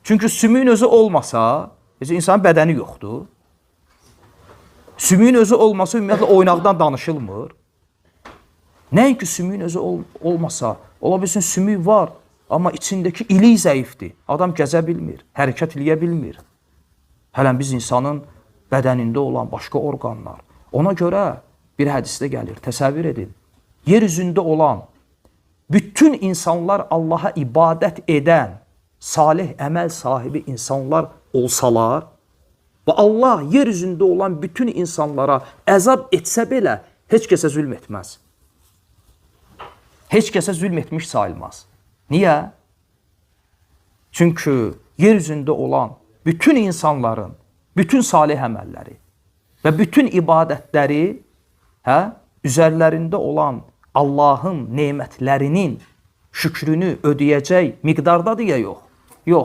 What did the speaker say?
Çünki sümüyün özü olmasa, necə insanın bədəni yoxdur. Sümüyün özü olmasa ümumiyyətlə oynaqdan danışılmır. Nəinki sümüyün özü olmasa, ola bilsin sümük var, amma içindəki ilik zəifdir. Adam gəzə bilmir, hərəkət eləyə bilmir. Hələn biz insanın bədənində olan başqa orqanlar. Ona görə bir hədisdə gəlir, təsəvvür edin. Yer üzündə olan bütün insanlar Allaha ibadət edən, salih əməl sahibi insanlar olsalar və Allah yer üzündə olan bütün insanlara əzab etsə belə heç kəsə zülm etməz. Heç kəsə zülm etmiş sayılmaz. Niyə? Çünki yer üzündə olan bütün insanların bütün salih əməlləri və bütün ibadətləri, hə, üzərlərində olan Allahın nemətlərinin şükrünü ödəyəcək miqdardadır ya yox? Yox.